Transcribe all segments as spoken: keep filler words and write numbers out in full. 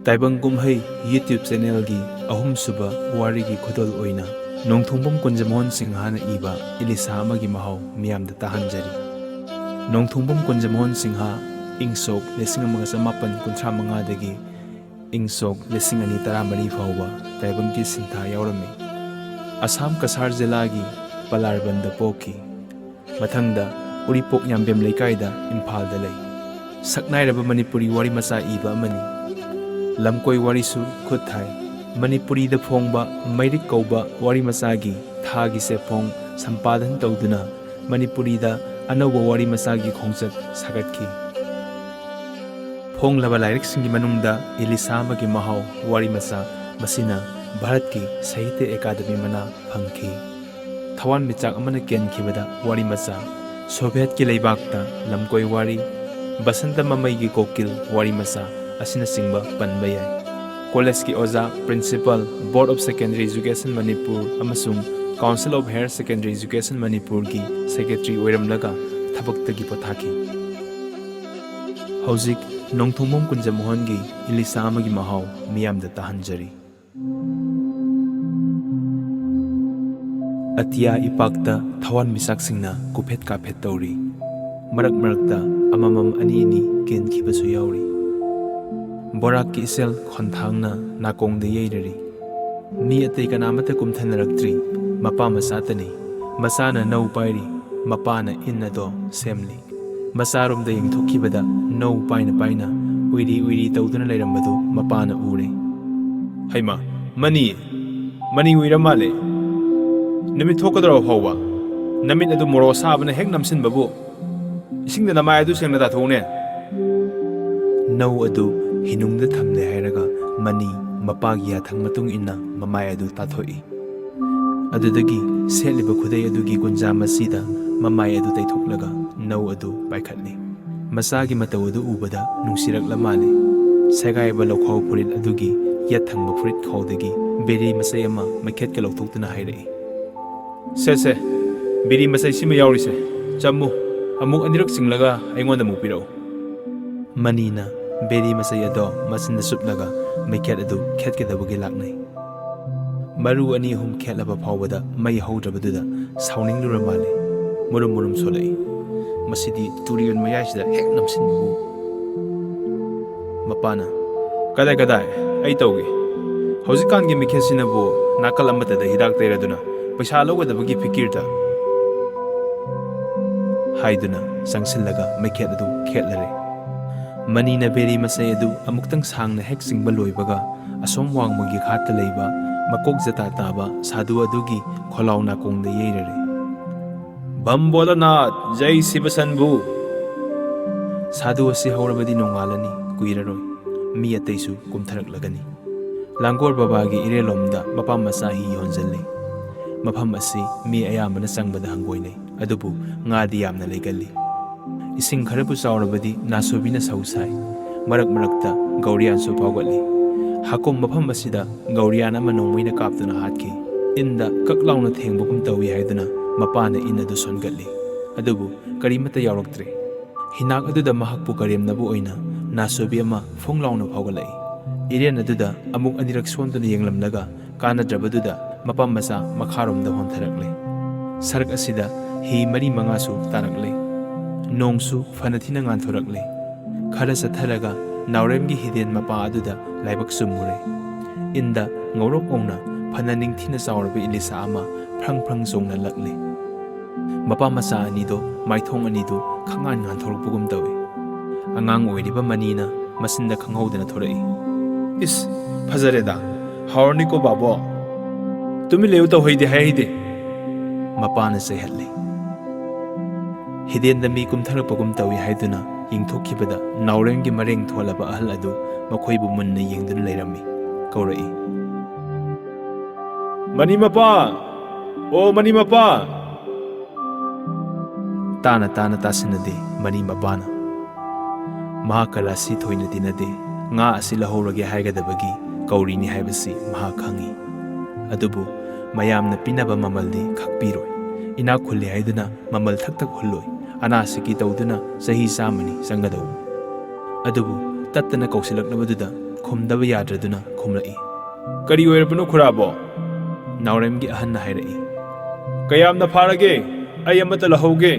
ꯇꯥꯏꯕꯪ ꯀꯨꯝꯍꯩ YouTube ꯆꯦꯅꯦꯜꯒꯤ ꯑꯍꯨꯝꯁꯨꯕ ꯋꯥꯔꯤꯒꯤ ꯈꯨꯗꯣꯜ ꯑꯣꯏꯅ ꯅꯣꯡꯊꯣꯡꯕꯝ ꯀꯨꯟꯖꯃꯣꯍꯟ ꯁꯤꯡꯍꯅ ꯏꯕ ꯏꯂꯤꯁꯥ ꯑꯃꯒꯤ ꯃꯍꯥꯎ ꯃꯤꯌꯥꯝꯗ ꯇꯥꯍꯟꯖꯔꯤ꯫ ꯅꯣꯡꯊꯣꯡꯕꯝ ꯀꯨꯟꯖꯃꯣꯍꯟ ꯁꯤꯡꯍ ꯏꯪ ꯁꯣꯛ ꯂꯤꯁꯤꯡ ꯑꯃꯒ ꯆꯃꯥꯄꯟ ꯀꯨꯟꯊ꯭ꯔꯥ ꯃꯉꯥꯗꯒꯤ ꯏꯪ ꯁꯣꯛ ꯂꯤꯁꯤꯡ ꯑꯅꯤ ꯇꯔꯥꯃꯔꯤ ꯐꯥꯎꯕ ꯇꯥꯏꯕꯪꯒꯤ ꯁꯤꯟꯊꯥ ꯌꯥꯎꯔꯝꯃꯤ꯫ ꯑꯁꯥꯝ ꯀꯁꯥꯔ ꯖꯤꯂꯥꯒꯤ ꯄꯂꯥꯔꯕꯟꯗ ꯄꯣꯛꯈꯤ꯫ ꯃꯊꯪꯗ ꯎꯔꯤꯄꯣꯛ ꯌꯥꯝꯕꯦꯝ ꯂꯩꯀꯥꯏꯗ ꯏꯝꯐꯥꯜꯗ ꯂꯩ꯫ ꯁꯛꯅꯥꯏꯔꯕ ꯃꯅꯤꯄꯨꯔꯤ ꯋꯥꯔꯤ ꯃꯆꯥ ꯏꯕ ꯑꯃꯅꯤ꯫ ꯂꯝꯀꯣꯏ ꯋꯥꯔꯤꯁꯨ ꯈꯨꯠ ꯊꯥꯏ꯫ ꯃꯅꯤꯄꯨꯔꯤꯗ ꯐꯣꯡꯕ ꯃꯩꯔꯤꯛ ꯀꯧꯕ ꯋꯥꯔꯤ ꯃꯆꯥꯒꯤ ꯊꯥꯒꯤ ꯁꯦꯐꯣꯡ ꯁꯝꯄꯥꯗꯟ ꯇꯧꯗꯨꯅ ꯃꯅꯤꯄꯨꯔꯤꯗ ꯑꯅꯧꯕ ꯋꯥꯔꯤ ꯃꯆꯥꯒꯤ ꯈꯣꯡꯆꯠ ꯁꯥꯒꯠꯈꯤ꯫ ꯐꯣꯡꯂꯕ ꯂꯥꯏꯔꯤꯛꯁꯤꯡꯒꯤ ꯃꯅꯨꯡꯗ ꯏꯂꯤꯁꯥ ꯑꯃꯒꯤ ꯃꯍꯥꯎ ꯋꯥꯔꯤ ꯃꯆꯥ, ꯃꯁꯤꯅ ꯚꯥꯔꯠꯀꯤ ꯁꯥꯍꯤꯇ꯭ꯌ ꯑꯦꯀꯥꯗꯃꯤ ꯃꯅꯥ ꯐꯪꯈꯤ꯫ ꯊꯋꯥꯟꯃꯤꯆꯥꯛ ꯑꯃꯅ ꯀꯦꯟꯈꯤꯕꯗ ꯋꯥꯔꯤ ꯃꯆꯥ, ꯁꯣꯚꯤꯌꯦꯠꯀꯤ ꯂꯩꯕꯥꯛꯇ ꯂꯝꯀꯣꯏ ꯋꯥꯔꯤ, ꯕꯁꯟꯇ ꯃꯃꯩꯒꯤ ꯀꯣꯀꯤꯜ ꯋꯥꯔꯤ ꯃꯆꯥ ꯑꯁꯤꯅꯆꯤꯡꯕ ꯄꯟꯕ ꯌꯥꯏ꯫ ꯀꯣꯂꯦꯖꯀꯤ ꯑꯣꯖꯥ, principal, Board of Secondary Education Manipur ꯑꯃꯁꯨꯡ Council of Higher Secondary Education ꯃꯅꯤꯄꯨꯔꯒꯤ ꯁꯦꯀ꯭ꯔꯦꯇꯔꯤ ꯑꯣꯏꯔꯝꯂꯒ ꯊꯕꯛꯇꯒꯤ ꯄꯣꯊꯥꯈꯤ꯫ ꯍꯧꯖꯤꯛ ꯅꯣꯡꯊꯣꯡꯕꯝ ꯀꯨꯟꯖꯃꯣꯍꯟꯒꯤ ꯏꯂꯤꯁꯥ ꯑꯃꯒꯤ ꯃꯍꯥꯎ ꯃꯤꯌꯥꯝꯗ ꯇꯥꯍꯟꯖꯔꯤ꯫ ꯑꯇꯤꯌꯥ ꯏꯄꯥꯛꯇ ꯊꯋꯥꯟꯃꯤꯆꯥꯛꯁꯤꯡꯅ ꯀꯨꯐꯦꯠ ꯀꯥꯐꯦꯠ ꯇꯧꯔꯤ꯫ ꯃꯔꯛ ꯃꯔꯛꯇ ꯑꯃꯃꯝ ꯑꯅꯤ ꯑꯅꯤ ꯀꯦꯟꯈꯤꯕꯁꯨ ꯌꯥꯎꯔꯤ꯫ ꯕꯣꯔꯥꯛꯀꯤ ꯏꯆꯦꯜ ꯈꯣꯟꯊꯥꯡꯅ ꯅꯥꯀꯣꯡꯗ ꯌꯩꯔꯔꯤ꯫ ꯃꯤ ꯑꯇꯩ ꯀꯅꯥꯃꯠꯇ ꯀꯨꯝꯊꯅꯔꯛꯇ꯭ꯔꯤ꯫ ꯃꯄꯥ ꯃꯆꯥꯇꯅꯤ꯫ ꯃꯆꯥꯅ ꯅꯧ ꯄꯥꯏꯔꯤ꯫ ꯃꯄꯥꯅ ꯏꯟ ꯑꯗꯣ ꯁꯦꯝꯂꯤ꯫ ꯃꯆꯥꯔꯣꯝꯗ ꯌꯦꯡꯊꯣꯛꯈꯤꯕꯗ ꯅꯧ ꯄꯥꯏꯅ ꯄꯥꯏꯅ ꯎꯏꯔꯤ ꯎꯏꯔꯤ ꯇꯧꯗꯨꯅ ꯂꯩꯔꯝꯕꯗꯨ ꯃꯄꯥꯅ ꯎꯔꯦ꯫ "ꯍꯩꯃꯥ, ꯃꯅꯤ, ꯃꯅꯤ ꯎꯏꯔ ꯃꯥꯜꯂꯦ꯫ ꯅꯨꯃꯤꯠ ꯊꯣꯛꯀꯗꯧꯔꯕ ꯐꯥꯎꯕ ꯅꯃꯤꯠ ꯑꯗꯨ ꯃꯣꯔꯣꯛ ꯑꯁꯥꯕꯅ ꯍꯦꯛ ꯅꯝꯁꯤꯟꯕꯕꯨ꯫ ꯏꯁꯤꯡꯗ ꯅꯃꯥꯏ ꯑꯗꯨ ꯁꯦꯡꯅ ꯇꯥꯊꯣꯛꯎꯅꯦ꯫" ꯅꯧ ꯑꯗꯨ ꯍꯤꯅꯨꯡꯗ ꯊꯝꯂꯦ ꯍꯥꯏꯔꯒ ꯃꯅꯤ ꯃꯄꯥꯒꯤ ꯌꯥꯊꯪ ꯃꯇꯨꯡ ꯏꯟꯅ ꯃꯃꯥꯏ ꯑꯗꯨ ꯇꯥꯊꯣꯛꯏ꯫ ꯑꯗꯨꯗꯒꯤ ꯁꯦꯠꯂꯤꯕ ꯈꯨꯗꯩ ꯑꯗꯨꯒꯤ ꯒꯨꯟꯖꯥ ꯃꯆꯤꯗ ꯃꯃꯥꯏ ꯑꯗꯨ ꯇꯩꯊꯣꯛꯂꯒ ꯅꯧ ꯑꯗꯨ ꯄꯥꯏꯈꯠꯂꯤ꯫ ꯃꯆꯥꯒꯤ ꯃꯇꯧ ꯑꯗꯨ ꯎꯕꯗ ꯅꯨꯡꯁꯤꯔꯛꯂ ꯃꯥꯜꯂꯤ꯫ ꯁꯦꯒꯥꯏꯕ ꯂꯧꯈꯥꯎ ꯐꯨꯔꯤꯠ ꯑꯗꯨꯒꯤ ꯌꯦꯠ ꯊꯪꯕ ꯐꯨꯔꯤꯠ ꯈꯥꯎꯗꯒꯤ ꯕꯤꯔꯤ ꯃꯆꯩ ꯑꯃ ꯃꯩꯈꯦꯠꯀ ꯂꯧꯊꯣꯛꯇꯨꯅ ꯍꯥꯏꯔꯛꯏ꯫ "ꯁꯦ, ꯁꯦ, ꯕꯤꯔꯤ ꯃꯆꯩꯁꯤꯃ ꯌꯥꯎꯔꯤꯁꯦ, ꯆꯝꯃꯨ꯫ ꯑꯃꯨꯛ ꯑꯅꯤꯔꯛ ꯆꯤꯡꯂꯒ ꯑꯩꯉꯣꯟꯗ ꯑꯃꯨꯛ ꯄꯤꯔꯛꯎ꯫" ꯃꯅꯤꯅ ꯕꯦꯔꯤ ꯃꯆꯩ ꯑꯗꯣ ꯃꯆꯤꯟꯗ ꯆꯨꯞꯂꯒ ꯃꯩꯈꯦꯠ ꯑꯗꯨ ꯈꯦꯠꯀꯗꯕꯒꯤ ꯂꯥꯛꯅꯩ꯫ ꯃꯔꯨ ꯑꯅꯤ ꯑꯍꯨꯝ ꯈꯦꯠꯂꯕ ꯐꯥꯎꯕꯗ ꯃꯩ ꯍꯧꯗ꯭ꯔꯕꯗꯨꯗ ꯁꯥꯎꯅꯤꯡꯂꯨꯔ ꯃꯥꯜꯂꯦ꯫ ꯃꯨꯔꯨꯝ ꯃꯨꯔꯨꯝ ꯁꯣꯜꯂꯛꯏ꯫ ꯃꯁꯤꯗꯤ ꯇꯨꯔꯦꯜ ꯃꯌꯥꯏꯁꯤꯗ ꯍꯦꯛ ꯅꯝꯁꯤꯟꯕꯕꯨ꯫ ꯃꯄꯥꯅ, "ꯀꯗꯥꯏ ꯀꯗꯥꯏ? ꯑꯩ ꯇꯧꯒꯦ꯫ ꯍꯧꯖꯤꯛꯀꯥꯟꯒꯤ ꯃꯩꯈꯦꯠꯁꯤꯅꯕꯨ ꯅꯥꯀꯜ ꯑꯃꯠꯇꯗ ꯍꯤꯗꯥꯛ ꯇꯩꯔꯗꯨꯅ ꯄꯩꯁꯥ ꯂꯧꯒꯗꯕꯒꯤ ꯐꯤꯀꯤꯔꯗ?" ꯍꯥꯏꯗꯨꯅ ꯆꯪꯁꯤꯜꯂꯒ ꯃꯩꯈꯦꯠ ꯑꯗꯨ ꯈꯦꯠꯂꯔꯦ꯫ ꯃꯅꯤꯅ ꯕꯦꯔꯤ ꯃꯆꯩ ꯑꯗꯨ ꯑꯃꯨꯛꯇꯪ ꯁꯥꯡꯅ ꯍꯦꯛ ꯆꯤꯡꯕ ꯂꯣꯏꯕꯒ, ꯑꯁꯣꯝ ꯋꯥꯡꯃꯒꯤ ꯈꯥꯠꯇ ꯂꯩꯕ ꯃꯀꯣꯛ ꯖꯇꯥ ꯇꯥꯕ ꯁꯥꯗꯨ ꯑꯗꯨꯒꯤ ꯈꯣꯂꯥꯎ ꯅꯥꯀꯣꯡꯗ ꯌꯩꯔꯔꯦ꯫ "ꯕꯝ ꯕꯣꯂꯥꯅꯥꯊ, ꯖꯩ ꯁꯤꯕ ꯁꯟꯚꯨ!" ꯁꯥꯗꯨ ꯑꯁꯤ ꯍꯧꯔꯕꯗꯤ ꯅꯣꯡꯉꯥꯜꯂꯅꯤ, ꯀꯨꯏꯔꯔꯣꯏ꯫ ꯃꯤ ꯑꯇꯩꯁꯨ ꯀꯨꯝꯊꯔꯛꯂꯒꯅꯤ꯫ ꯂꯥꯡꯒꯣꯔ ꯕꯕꯥꯒꯤ ꯏꯔꯦꯜꯂꯣꯝꯗ ꯃꯄꯥꯝ ꯃꯆꯥ ꯍꯤ ꯍꯣꯟꯖꯜꯂꯤ꯫ ꯃꯐꯝ ꯑꯁꯤ ꯃꯤ ꯑꯌꯥꯝꯕꯅ ꯆꯪꯕꯗ ꯍꯪꯒꯣꯏꯅꯩ, ꯑꯗꯨꯕꯨ ꯉꯥꯗꯤ ꯌꯥꯝꯅ ꯂꯩꯒꯜꯂꯤ꯫ ꯏꯁꯤꯡ ꯈꯔꯕꯨ ꯆꯥꯎꯔꯕꯗꯤ ꯅꯥꯁꯣꯕꯤꯅ ꯁꯧ ꯁꯥꯏ꯫ ꯃꯔꯛ ꯃꯔꯛꯇ ꯒꯧꯔꯤꯌꯥꯟꯁꯨ ꯐꯥꯎꯒꯠꯂꯤ꯫ ꯍꯥꯀꯨꯝ ꯃꯐꯝ ꯑꯁꯤꯗ ꯒꯧꯔꯤꯌꯥꯟ ꯑꯃ ꯅꯣꯡꯃꯩꯅ ꯀꯥꯞꯇꯨꯅ ꯍꯥꯠꯈꯤ꯫ ꯏꯟꯗ ꯀꯛ ꯂꯥꯎꯅ ꯊꯦꯡꯕꯒꯨꯝ ꯇꯧꯏ ꯍꯥꯏꯗꯨꯅ ꯃꯄꯥꯅ ꯏꯟ ꯑꯗꯨ ꯁꯣꯟꯒꯠꯂꯤ꯫ ꯑꯗꯨꯕꯨ ꯀꯔꯤꯃꯠꯇ ꯌꯥꯎꯔꯛꯇ꯭ꯔꯦ꯫ ꯍꯤꯅꯥꯛ ꯑꯗꯨꯗ ꯃꯍꯥꯛꯄꯨ ꯀꯔꯦꯝꯅꯕ ꯑꯣꯏꯅ ꯅꯥꯁꯣꯕꯤ ꯑꯃ ꯐꯣꯡ ꯂꯥꯎꯅ ꯐꯥꯎꯒꯠꯂꯛꯏ꯫ ꯏꯔꯦꯟ ꯑꯗꯨꯗ ꯑꯃꯨꯛ ꯑꯅꯤꯔꯛ ꯁꯣꯟꯗꯨꯅ ꯌꯦꯡꯂꯝꯂꯒ ꯀꯥꯟꯅꯗ꯭ꯔꯕꯗꯨꯗ ꯃꯄꯥꯝ ꯃꯆꯥ ꯃꯈꯥꯔꯣꯝꯗ ꯍꯣꯟꯊꯔꯛꯂꯦ꯫ ꯁꯔꯛ ꯑꯁꯤꯗ ꯍꯤ ꯃꯔꯤ ꯃꯉꯥꯁꯨ ꯇꯥꯔꯛꯂꯦ꯫ ꯅꯣꯡꯁꯨ ꯐꯅ ꯊꯤꯅ ꯉꯥꯟꯊꯣꯔꯛꯂꯦ꯫ ꯈꯔ ꯆꯠꯊꯔꯒ ꯅꯥꯎꯔꯦꯝꯒꯤ ꯍꯤꯗꯦꯟ ꯃꯄꯥ ꯑꯗꯨꯗ ꯂꯥꯏꯕꯛ ꯆꯨꯝꯃꯨꯔꯦ꯫ ꯏꯟꯗ ꯉꯧꯔꯣꯛ ꯉꯧꯅ ꯐꯅ ꯅꯤꯡꯊꯤꯅ ꯆꯥꯎꯔꯕ ꯏꯂꯤꯁꯥ ꯑꯃ ꯐ꯭ꯔꯪ ꯐ꯭ꯔꯪ ꯆꯣꯡꯅ ꯂꯛꯂꯦ꯫ ꯃꯄꯥ ꯃꯆꯥ ꯑꯅꯤꯗꯣ ꯃꯥꯏꯊꯣꯡ ꯑꯅꯤꯗꯨ ꯈꯪꯉꯥꯟ ꯉꯥꯟꯊꯣꯔꯛꯄꯒꯨꯝ ꯇꯧꯏ꯫ ꯑꯉꯥꯡ ꯑꯣꯏꯔꯤꯕ ꯃꯅꯤꯅ ꯃꯆꯤꯟꯗ ꯈꯪꯍꯧꯗꯅ ꯊꯣꯔꯛꯏ, "ꯏꯁ, ꯐꯖꯔꯦꯗ, ꯍꯥꯎꯔꯅꯤꯀꯣ ꯕꯥꯕꯣ꯫ ꯇꯨꯃꯤꯟ ꯂꯩꯌꯨ ꯇꯧꯍꯩꯗꯦ ꯍꯥꯏꯍꯩꯗꯦ!" ꯃꯄꯥꯅ ꯆꯩꯍꯠꯂꯤ꯫ ꯍꯤꯗꯦꯟꯗ ꯃꯤ ꯀꯨꯝꯊꯔꯛꯄꯒꯨꯝ ꯇꯧꯏ ꯍꯥꯏꯗꯨꯅ ꯌꯦꯡꯊꯣꯛꯈꯤꯕꯗ ꯅꯥꯎꯔꯦꯝꯒꯤ ꯃꯔꯦꯡ ꯊꯣꯜꯂꯕ ꯑꯍꯜ ꯑꯗꯨ ꯃꯈꯣꯏꯕꯨ ꯃꯨꯟꯅ ꯌꯦꯡꯗꯨꯅ ꯂꯩꯔꯝꯃꯤ꯫ ꯀꯧꯔꯛꯏ, "ꯃꯅꯤ ꯃꯄꯥ! ꯑꯣ ꯃꯅꯤ ꯃꯄꯥ!" ꯇꯥꯅ ꯇꯥꯅ ꯇꯥꯁꯤꯟꯅꯗꯦ ꯃꯅꯤ ꯃꯄꯥꯅ꯫ ꯃꯍꯥꯛꯀ ꯔꯥꯁꯤ ꯊꯣꯏꯅ ꯇꯤꯟꯅꯗꯦ꯫ ꯉꯥ ꯑꯁꯤ ꯂꯧꯍꯧꯔꯒꯦ ꯍꯥꯏꯒꯗꯕꯒꯤ ꯀꯧꯔꯤꯅꯤ ꯍꯥꯏꯕꯁꯤ ꯃꯍꯥꯛ ꯈꯪꯏ꯫ ꯑꯗꯨꯕꯨ ꯃꯌꯥꯝꯅ ꯄꯤꯅꯕ ꯃꯃꯜꯗꯤ ꯈꯛꯄꯤꯔꯣꯏ꯫ ꯏꯅꯥꯛ ꯈꯨꯜꯂꯤ ꯍꯥꯏꯗꯨꯅ ꯃꯃꯜ ꯊꯛ ꯊꯛ ꯍꯨꯜꯂꯣꯏ꯫ ꯑꯅꯥꯁꯤꯀꯤ ꯇꯧꯗꯨꯅ ꯆꯍꯤ ꯆꯥꯝꯃꯅꯤ ꯆꯪꯒꯗꯧꯕ꯫ ꯑꯗꯨꯕꯨ ꯇꯠꯇꯅ ꯀꯧꯁꯤꯜꯂꯛꯂꯕꯗꯨꯗ ꯈꯨꯝꯗꯕ ꯌꯥꯗ꯭ꯔꯗꯨꯅ ꯈꯨꯝꯂꯛꯏ꯫ "ꯀꯔꯤ ꯑꯣꯏꯔꯕꯅꯣ ꯈꯨꯔꯥꯕꯣ?" ꯅꯥꯎꯔꯦꯝꯒꯤ ꯑꯍꯟꯅ ꯍꯥꯏꯔꯛꯏ꯫ "ꯀꯌꯥꯝꯅ ꯐꯥꯔꯒꯦ? ꯑꯩ ꯑꯃꯠꯇ ꯂꯧꯍꯧꯒꯦ꯫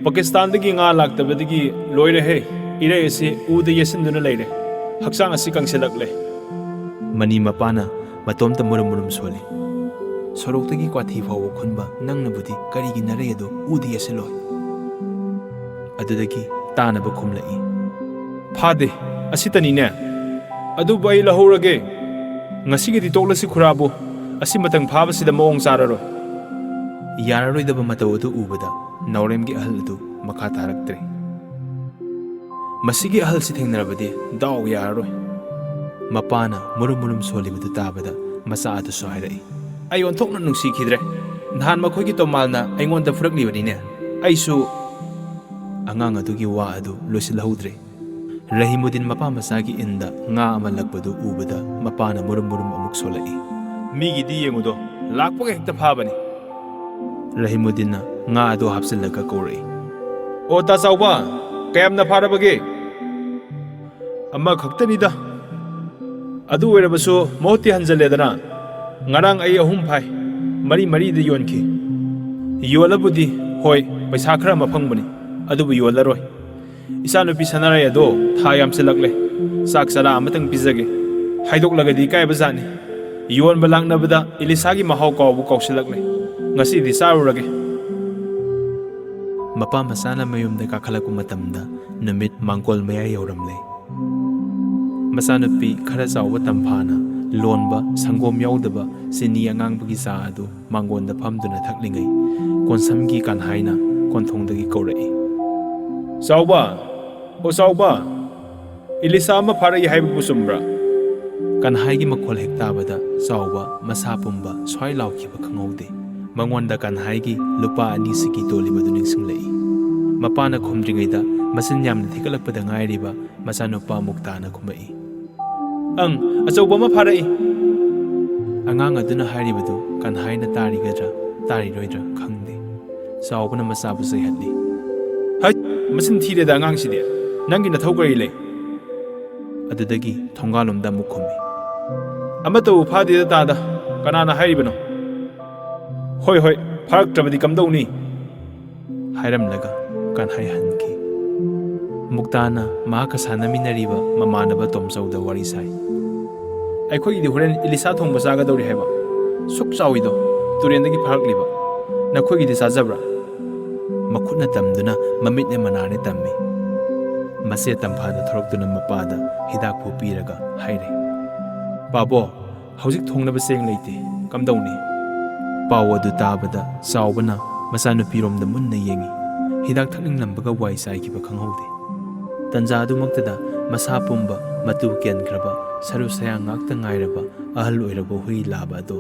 ꯄꯥꯀꯤꯁꯇꯥꯟꯗꯒꯤ ꯉꯥ ꯂꯥꯛꯇꯕꯗꯒꯤ ꯂꯣꯏꯔꯦꯍꯦ꯫ ꯏꯔꯩ ꯑꯁꯤ ꯎꯗ ꯌꯦꯠꯁꯤꯟꯗꯨꯅ ꯂꯩꯔꯦ꯫ ꯍꯛꯆꯥꯡ ꯑꯁꯤ ꯀꯪꯁꯤꯜꯂꯛꯂꯦ꯫" ꯃꯅꯤ ꯃꯄꯥꯅ ꯃꯇꯣꯝꯇ ꯃꯨꯔꯨꯝ ꯃꯨꯔꯨꯝ ꯁꯣꯜꯂꯤ꯫ "ꯁꯣꯔꯣꯛꯇꯒꯤ ꯀ꯭ꯋꯥꯊꯤ ꯐꯥꯎꯕ ꯈꯨꯟꯕ ꯅꯪꯅꯕꯨꯗꯤ ꯀꯔꯤꯒꯤ ꯅꯔꯩ ꯑꯗꯨ ꯎꯗ ꯌꯦꯠꯁꯤꯜꯂꯣꯏ?" ꯑꯗꯨꯗꯒꯤ ꯇꯥꯅꯕ ꯈꯨꯝꯂꯛꯏ꯫ "ꯐꯥꯗꯦ, ꯑꯁꯤꯇꯅꯤꯅꯦ꯫ ꯑꯗꯨꯕꯨ ꯑꯩ ꯂꯧꯍꯧꯔꯒꯦ꯫ ꯉꯁꯤꯒꯤꯗꯤ ꯇꯣꯛꯂꯁꯤ ꯈꯨꯔꯥꯕꯨ꯫ ꯑꯁꯤ ꯃꯇꯪ ꯐꯥꯕꯁꯤꯗ ꯃꯑꯣꯡ ꯆꯥꯔꯔꯣꯏ꯫" ꯌꯥꯔꯔꯣꯏꯗꯕ ꯃꯇꯧ ꯑꯗꯨ ꯎꯕꯗ ꯅꯥꯎꯔꯦꯝꯒꯤ ꯑꯍꯜ ꯑꯗꯨ ꯃꯈꯥ ꯇꯥꯔꯛꯇ꯭ꯔꯦ꯫ "ꯃꯁꯤꯒꯤ ꯑꯍꯜꯁꯤ ꯊꯦꯡꯅꯔꯕꯗꯤ ꯗꯥꯎ ꯌꯥꯔꯔꯣꯏ꯫" ꯃꯄꯥꯅ ꯃꯨꯔꯨꯝ ꯃꯨꯔꯨꯝ ꯁꯣꯜꯂꯤꯕꯗꯨ ꯇꯥꯕꯗ ꯃꯆꯥ ꯑꯗꯨꯁꯨ ꯍꯥꯏꯔꯛꯏ꯫ "ꯑꯩ ꯑꯣꯟꯊꯣꯛꯅ ꯅꯨꯡꯁꯤꯈꯤꯗ꯭ꯔꯦ꯫ ꯅꯍꯥꯟ ꯃꯈꯣꯏꯒꯤ ꯇꯣꯃꯥꯜꯅ ꯑꯩꯉꯣꯟꯗ ꯐꯨꯔꯛꯂꯤꯕꯅꯤꯅꯦ꯫ ꯑꯩꯁꯨ꯫" ꯑꯉꯥꯡ ꯑꯗꯨꯒꯤ ꯋꯥ ꯑꯗꯨ ꯂꯣꯏꯁꯤꯜꯍꯧꯗ꯭ꯔꯦ꯫ ꯔꯍꯤꯃꯨꯗꯤꯟ ꯃꯄꯥ ꯃꯆꯥꯒꯤ ꯏꯟꯗ ꯉꯥ ꯑꯃ ꯂꯛꯄꯗꯨ ꯎꯕꯗ ꯃꯄꯥꯅ ꯃꯨꯔꯨꯝ ꯃꯨꯔꯨꯝ ꯑꯃꯨꯛ ꯁꯣꯜꯂꯛꯏ꯫ "ꯃꯤꯒꯤꯗꯤ ꯌꯦꯡꯉꯨꯗꯣ, ꯂꯥꯛꯄꯒ ꯍꯦꯛꯇ ꯐꯥꯕꯅꯤ꯫" ꯔꯍꯤꯃꯨꯗꯤꯟꯅ ꯉꯥ ꯑꯗꯨ ꯍꯥꯞꯆꯤꯜꯂꯒ ꯀꯧꯔꯛꯏ꯫ "ꯑꯣ ꯇꯥ ꯆꯥꯎꯕ, ꯀꯌꯥꯝꯅ ꯐꯥꯔꯕꯒꯦ?" "ꯑꯃꯈꯛꯇꯅꯤꯗ꯫ ꯑꯗꯨ ꯑꯣꯏꯔꯕꯁꯨ ꯃꯍꯨꯠꯇꯤ ꯍꯟꯖꯜꯂꯦꯗꯅ꯫ ꯉꯔꯥꯡ ꯑꯩ ꯑꯍꯨꯝ ꯐꯥꯏ꯫ ꯃꯔꯤ ꯃꯔꯤꯗ ꯌꯣꯟꯈꯤ꯫ ꯌꯣꯜꯂꯕꯨꯗꯤ ꯍꯣꯏ, ꯄꯩꯁꯥ ꯈꯔ ꯑꯃ ꯐꯪꯕꯅꯤ, ꯑꯗꯨꯕꯨ ꯌꯣꯜꯂꯔꯣꯏ꯫ ꯏꯆꯥꯅꯨꯄꯤ ꯁꯅꯥꯔꯩ ꯑꯗꯣ ꯊꯥ ꯌꯥꯝꯁꯤꯜꯂꯛꯂꯦ꯫ ꯆꯥꯛ ꯆꯔꯥ ꯑꯃꯇꯪ ꯄꯤꯖꯒꯦ꯫ ꯍꯥꯏꯗꯣꯛꯂꯒꯗꯤ ꯏꯀꯥꯏꯕ ꯖꯥꯠꯅꯤ꯫ ꯌꯣꯟꯕ ꯂꯥꯛꯅꯕꯗ ꯏꯂꯤꯁꯥꯒꯤ ꯃꯍꯥꯎ ꯀꯥꯎꯕꯨ ꯀꯥꯎꯁꯤꯜꯂꯛꯂꯦ꯫ ꯉꯁꯤꯗꯤ ꯆꯥꯔꯨꯔꯒꯦ꯫" ꯃꯄꯥ ꯃꯆꯥꯅ ꯃꯌꯨꯝꯗ ꯀꯥꯈꯠꯂꯛꯄ ꯃꯇꯝꯗ ꯅꯨꯃꯤꯠ ꯃꯥꯡꯒꯣꯜ ꯃꯌꯥ ꯌꯧꯔꯝꯂꯦ꯫ ꯃꯆꯥꯅꯨꯄꯤ ꯈꯔ ꯆꯥꯎꯕ ꯇꯝꯐꯥꯅ ꯂꯣꯟꯕ ꯁꯪꯒꯣꯝ ꯌꯥꯎꯗꯕ ꯆꯤꯅꯤ ꯑꯉꯥꯡꯕꯒꯤ ꯆꯥ ꯑꯗꯨ ꯃꯥꯡꯒꯣꯟꯗ ꯐꯝꯗꯨꯅ ꯊꯛꯂꯤꯉꯩ, ꯀꯣꯟꯁꯝꯒꯤ ꯀꯥꯟꯍꯥꯏꯅ ꯀꯣꯟꯊꯣꯡꯗꯒꯤ ꯀꯧꯔꯛꯏ꯫ "ꯆꯥꯎꯕ! ꯑꯣ ꯆꯥꯎꯕ! ꯏꯂꯤꯁꯥ ꯑꯃ ꯐꯥꯔꯛꯏ ꯍꯥꯏꯕꯕꯨ ꯆꯨꯝꯕ꯭ꯔꯥ?" ꯀꯥꯟꯍꯥꯏꯒꯤ ꯃꯈꯣꯜ ꯍꯦꯛ ꯇꯥꯕꯗ ꯆꯥꯎꯕ ꯃꯁꯥ ꯄꯨꯝꯕ ꯁ꯭ꯋꯥꯏ ꯂꯥꯎꯈꯤꯕ ꯈꯪꯍꯧꯗꯦ꯫ ꯃꯉꯣꯟꯗ ꯀꯥꯟꯍꯥꯏꯒꯤ ꯂꯨꯄꯥ ꯑꯅꯤ ꯁꯤꯀꯤ ꯇꯣꯜꯂꯤꯕꯗꯨ ꯅꯤꯡꯁꯤꯡꯂꯛꯏ꯫ ꯃꯄꯥꯅ ꯈꯨꯝꯗ꯭ꯔꯤꯉꯩꯗ ꯃꯆꯤꯟ ꯌꯥꯝꯅ ꯊꯤꯒꯠꯂꯛꯄꯗ ꯉꯥꯏꯔꯤꯕ ꯃꯆꯥꯅꯨꯄꯥ ꯃꯨꯛꯇꯥꯅ ꯈꯨꯝꯃꯛꯏ꯫ "ꯑꯪ, ꯑꯆꯧꯕ ꯑꯃ ꯐꯥꯔꯛꯏ!" ꯑꯉꯥꯡ ꯑꯗꯨꯅ ꯍꯥꯏꯔꯤꯕꯗꯨ ꯀꯥꯟꯍꯥꯏꯅ ꯇꯥꯔꯤꯒꯗ꯭ꯔꯥ ꯇꯥꯔꯤꯔꯣꯏꯗ꯭ꯔꯥ ꯈꯪꯗꯦ꯫ ꯆꯥꯎꯕꯅ ꯃꯆꯥꯕꯨ ꯆꯩꯍꯠꯂꯤ꯫ "ꯍꯩꯠ! ꯃꯆꯤꯟ ꯊꯤꯔꯦꯗ ꯑꯉꯥꯡꯁꯤꯗꯤ꯫ ꯅꯪꯒꯤ ꯅꯊꯧ ꯀꯔꯤ ꯂꯩ?" ꯑꯗꯨꯗꯒꯤ ꯊꯣꯡꯒꯥꯜꯂꯣꯝꯗ ꯑꯃꯨꯛ ꯈꯨꯝꯃꯤ꯫ "ꯑꯃꯠꯇꯕꯨ ꯐꯥꯗꯦꯗ ꯇꯥꯗ, ꯀꯅꯥꯅ ꯍꯥꯏꯔꯤꯕꯅꯣ?" "ꯍꯣꯏ ꯍꯣꯏ, ꯐꯥꯔꯛꯇ꯭ꯔꯕꯗꯤ ꯀꯝꯗꯧꯅꯤ?" ꯍꯥꯏꯔꯝꯂꯒ ꯀꯟꯍꯩ ꯍꯟꯈꯤ꯫ ꯃꯨꯛꯇꯥꯅ ꯃꯍꯥꯛꯀ ꯁꯥꯟꯅꯃꯤꯟꯅꯔꯤꯕ ꯃꯃꯥꯟꯅꯕ ꯇꯣꯝꯆꯧꯗ ꯋꯥꯔꯤ ꯁꯥꯏ꯫ "ꯑꯩꯈꯣꯏꯒꯤꯗꯤ ꯍꯣꯔꯦꯟ ꯏꯂꯤꯁꯥ ꯊꯣꯡꯕ ꯆꯥꯒꯗꯧꯔꯤ ꯍꯥꯏꯕ꯫ ꯁꯨꯛ ꯆꯥꯎꯏꯗꯣ, ꯇꯨꯔꯦꯟꯗꯒꯤ ꯐꯥꯔꯛꯂꯤꯕ꯫ ꯅꯈꯣꯏꯒꯤꯗꯤ ꯆꯥꯖꯕ꯭ꯔꯥ?" ꯃꯈꯨꯠꯅ ꯇꯝꯗꯨꯅ ꯃꯃꯤꯠꯅ ꯃꯅꯥꯅꯦ ꯇꯝꯃꯤ꯫ ꯃꯆꯦ ꯇꯝꯐꯥꯗ ꯊꯣꯔꯛꯇꯨꯅ ꯃꯄꯥꯗ ꯍꯤꯗꯥꯛꯄꯨ ꯄꯤꯔꯒ ꯍꯥꯏꯔꯦ, "ꯄꯥꯕꯣ, ꯍꯧꯖꯤꯛ ꯊꯣꯡꯅꯕ ꯆꯦꯡ ꯂꯩꯇꯦ, ꯀꯝꯗꯧꯅꯤ?" ꯄꯥꯎ ꯑꯗꯨ ꯇꯥꯕꯗ ꯆꯥꯎꯕꯅ ꯃꯆꯥꯅꯨꯄꯤꯔꯣꯝꯗ ꯃꯨꯟꯅ ꯌꯦꯡꯏ꯫ ꯍꯤꯗꯥꯛ ꯊꯛꯅꯤꯡꯂꯝꯕꯒ ꯋꯥꯏ ꯆꯥꯏꯈꯤꯕ ꯈꯪꯍꯧꯗꯦ꯫ ꯇꯟꯖꯥ ꯑꯗꯨꯃꯛꯇꯗ ꯃꯁꯥ ꯄꯨꯝꯕ, ꯃꯇꯨ ꯀꯦꯟꯈ꯭ꯔꯕ, ꯁꯔꯨ ꯁꯌꯥꯡ ꯉꯥꯛꯇ ꯉꯥꯏꯔꯕ ꯑꯍꯜ ꯑꯣꯏꯔꯕ ꯍꯨꯏ ꯂꯥꯕ ꯑꯗꯨ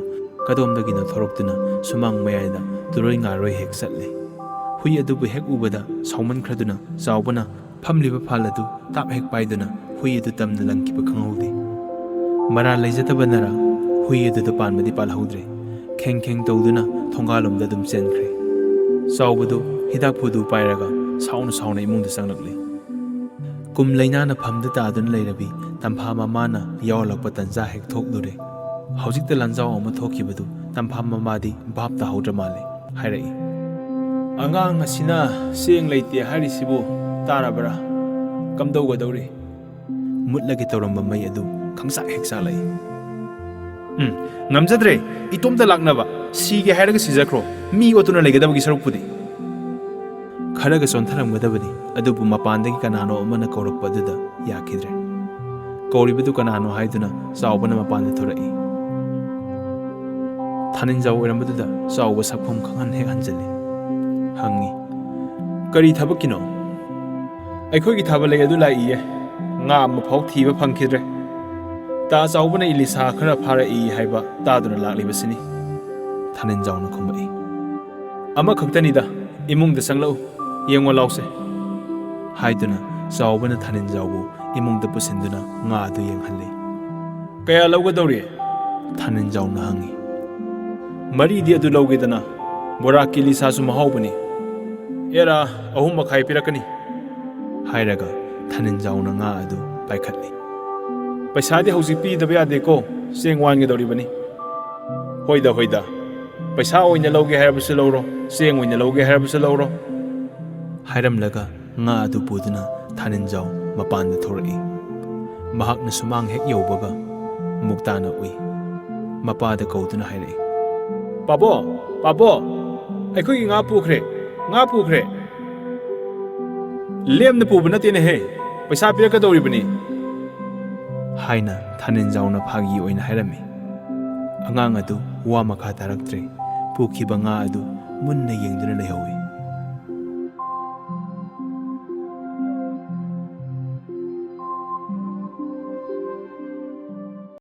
ꯀꯗꯣꯝꯗꯒꯤꯅꯣ ꯊꯣꯔꯛꯇꯨꯅ ꯁꯨꯃꯥꯡ ꯃꯌꯥꯏꯗ ꯇꯨꯔꯣꯏ ꯉꯥꯔꯣꯏ ꯍꯦꯛ ꯆꯠꯂꯦ꯫ ꯍꯨꯏ ꯑꯗꯨꯕꯨ ꯍꯦꯛ ꯎꯕꯗ ꯁꯥꯎꯃꯟꯈ꯭ꯔꯗꯨꯅ ꯆꯥꯎꯕꯅ ꯐꯝꯂꯤꯕ ꯐꯥꯜ ꯑꯗꯨ ꯇꯥꯞ ꯍꯦꯛ ꯄꯥꯏꯗꯨꯅ ꯍꯨꯏ ꯑꯗꯨ ꯇꯝꯅ ꯂꯪꯈꯤꯕ ꯈꯪꯍꯧꯗꯦ꯫ ꯃꯔꯥꯜ ꯂꯩꯖꯗꯕꯅꯔꯥ, ꯍꯨꯏ ꯑꯗꯨꯗ ꯄꯥꯟꯕꯗꯤ ꯄꯥꯜꯍꯧꯗ꯭ꯔꯦ꯫ ꯈꯦꯡ ꯈꯦꯡ ꯇꯧꯗꯨꯅ ꯊꯣꯡꯒꯥꯜꯂꯣꯝꯗ ꯑꯗꯨꯝ ꯆꯦꯟꯈ꯭ꯔꯦ꯫ ꯆꯥꯎꯕꯗꯨ ꯍꯤꯗꯥꯛ ꯐꯨꯗꯨ ꯄꯥꯏꯔꯒ ꯁꯥꯎꯅ ꯁꯥꯎꯅ ꯏꯃꯨꯡꯗ ꯆꯪꯂꯛꯂꯦ꯫ ꯀꯨꯝ ꯂꯩꯅꯥꯅ ꯐꯝꯗ ꯇꯥꯗꯨꯅ ꯂꯩꯔꯕꯤ ꯇꯝꯐꯥ ꯃꯃꯥꯅ ꯌꯥꯎꯍꯜꯂꯛꯄ ꯇꯟꯖꯥ ꯍꯦꯛ ꯊꯣꯛꯂꯨꯔꯦ꯫ ꯍꯧꯖꯤꯛꯇ ꯂꯥꯟꯖꯥꯎ ꯑꯃ ꯊꯣꯛꯈꯤꯕꯗꯨ ꯇꯝꯐꯥ ꯃꯃꯥꯗꯤ ꯚꯥꯞ ꯇꯥꯍꯧꯗ꯭ꯔ ꯃꯥꯜꯂꯦ꯫ ꯍꯥꯏꯔꯛꯏ, "ꯑꯉꯥꯡ ꯑꯁꯤꯅ ꯆꯦꯡ ꯂꯩꯇꯦ ꯍꯥꯏꯔꯤꯁꯤꯕꯨ ꯇꯥꯔꯕ꯭ꯔꯥ? ꯀꯝꯗꯧꯒꯗꯧꯔꯤ?" ꯃꯨꯠꯂꯒꯦ ꯇꯧꯔꯝꯕ ꯃꯩ ꯑꯗꯨ ꯈꯪꯁꯥꯛ ꯍꯦꯛ ꯆꯥꯛꯂꯛꯏ꯫ "ꯎꯝ, ꯉꯝꯖꯗ꯭ꯔꯦ ꯏꯇꯣꯝꯇ ꯂꯥꯛꯅꯕ꯫ ꯁꯤꯒꯦ ꯍꯥꯏꯔꯒ ꯁꯤꯖꯈ꯭ꯔꯣ, ꯃꯤ ꯑꯣꯠꯇꯨꯅ ꯂꯩꯒꯗꯕꯒꯤ ꯁꯔꯨꯛꯄꯨꯗꯤ꯫" ꯈꯔꯒ ꯆꯣꯟꯊꯔꯝꯒꯗꯕꯅꯤ, ꯑꯗꯨꯕꯨ ꯃꯄꯥꯟꯗꯒꯤ ꯀꯅꯥꯅꯣ ꯑꯃꯅ ꯀꯧꯔꯛꯄ ꯑꯗꯨꯗ ꯌꯥꯈꯤꯗ꯭ꯔꯦ꯫ ꯀꯧꯔꯤꯕꯗꯨ ꯀꯅꯥꯅꯣ ꯍꯥꯏꯗꯨꯅ ꯆꯥꯎꯕꯅ ꯃꯄꯥꯟꯗ ꯊꯣꯔꯛꯏ꯫ ꯊꯥꯅꯤꯟꯖꯥꯎ ꯑꯣꯏꯔꯝꯕꯗꯨꯗ ꯆꯥꯎꯕ ꯁꯛꯐꯝ ꯈꯪꯍꯟ ꯍꯦꯛ ꯍꯟꯖꯤꯜꯂꯤ꯫ ꯍꯪꯉꯤ, "ꯀꯔꯤ ꯊꯕꯛꯀꯤꯅꯣ?" "ꯑꯩꯈꯣꯏꯒꯤ ꯊꯥꯕꯜ ꯂꯩ ꯑꯗꯨ ꯂꯥꯛꯏꯌꯦ꯫ ꯉꯥ ꯑꯃꯐꯥꯎ ꯊꯤꯕ ꯐꯪꯈꯤꯗ꯭ꯔꯦ꯫ ꯇꯥ ꯆꯥꯎꯕꯅ ꯏꯂꯤꯁꯥ ꯈꯔ ꯐꯥꯔꯛꯏ ꯍꯥꯏꯕ ꯇꯥꯗꯨꯅ ꯂꯥꯛꯂꯤꯕꯁꯤꯅꯤ꯫" ꯊꯥꯅꯤꯟꯖꯥꯎꯅ ꯈꯨꯝꯃꯛꯏ꯫ "ꯑꯃꯈꯛꯇꯅꯤꯗ, ꯏꯃꯨꯡꯗ ꯆꯪꯂꯛꯎ, ꯌꯦꯡꯉꯣ ꯂꯥꯎꯁꯦ꯫" ꯍꯥꯏꯗꯨꯅ ꯆꯥꯎꯕꯅ ꯊꯥꯅꯤꯟꯖꯥꯎꯕꯨ ꯏꯃꯨꯡꯗ ꯄꯨꯁꯤꯟꯗꯨꯅ ꯉꯥ ꯑꯗꯨ ꯌꯦꯡꯍꯜꯂꯤ꯫ "ꯀꯌꯥ ꯂꯧꯒꯗꯧꯔꯤ?" ꯊꯥꯅꯤꯟꯖꯥꯎꯅ ꯍꯪꯉꯤ꯫ "ꯃꯔꯤꯗꯤ ꯑꯗꯨ ꯂꯧꯒꯦꯗꯅ, ꯕꯣꯔꯥ ꯀꯤꯂꯤ ꯁꯥꯁꯨ ꯃꯍꯥꯎꯕꯅꯤ꯫ ꯑꯦꯔꯥ, ꯑꯍꯨꯝ ꯃꯈꯥꯏ ꯄꯤꯔꯛꯀꯅꯤ꯫" ꯍꯥꯏꯔꯒ ꯊꯥꯅꯤꯟꯖꯥꯎꯅ ꯉꯥ ꯑꯗꯨ ꯄꯥꯏꯈꯠꯂꯤ꯫ "ꯄꯩꯁꯥꯗꯤ ꯍꯧꯖꯤꯛ ꯄꯤꯗꯕ ꯌꯥꯗꯦꯀꯣ, ꯆꯦꯡ ꯋꯥꯟꯒꯗꯧꯔꯤꯕꯅꯤ꯫" "ꯍꯣꯏꯗ, ꯍꯣꯏꯗ, ꯄꯩꯁꯥ ꯑꯣꯏꯅ ꯂꯧꯒꯦ ꯍꯥꯏꯔꯕꯁꯨ ꯂꯧꯔꯣ, ꯆꯦꯡ ꯑꯣꯏꯅ ꯂꯧꯒꯦ ꯍꯥꯏꯔꯕꯁꯨ ꯂꯧꯔꯣ꯫" ꯍꯥꯏꯔꯝꯂꯒ ꯉꯥ ꯑꯗꯨ ꯄꯨꯗꯨꯅ ꯊꯥꯅꯤꯟꯖꯥꯎ ꯃꯄꯥꯟꯗ ꯊꯣꯔꯛꯏ꯫ ꯃꯍꯥꯛꯅ ꯁꯨꯃꯥꯡ ꯍꯦꯛ ꯌꯧꯕꯒ ꯃꯨꯛꯇꯥꯅ ꯎꯏ꯫ ꯃꯄꯥꯗ ꯀꯧꯗꯨꯅ ꯍꯥꯏꯔꯛꯏ, "ꯄꯥꯕꯣ, ꯄꯥꯕꯣ, ꯑꯩꯈꯣꯏꯒꯤ ꯉꯥ ꯄꯨꯈ꯭ꯔꯦ, ꯉꯥ ꯄꯨꯈ꯭ꯔꯦ꯫ ꯂꯦꯝꯅ ꯄꯨꯕ ꯅꯠꯇꯦꯅꯦꯍꯦ, ꯄꯩꯁꯥ ꯄꯤꯔꯛꯀꯗꯧꯔꯤꯕꯅꯤ꯫" ꯍꯥꯏꯅ ꯊꯥꯅꯤꯟꯖꯥꯎꯅ ꯐꯥꯒꯤ ꯑꯣꯏꯅ ꯍꯥꯏꯔꯝꯃꯤ꯫ ꯑꯉꯥꯡ ꯑꯗꯨ ꯋꯥ ꯃꯈꯥ ꯇꯥꯔꯛꯇ꯭ꯔꯦ꯫ ꯄꯨꯈꯤꯕ ꯉꯥ ꯑꯗꯨ ꯃꯨꯟꯅ ꯌꯦꯡꯗꯨꯅ ꯂꯩꯍꯧꯏ꯫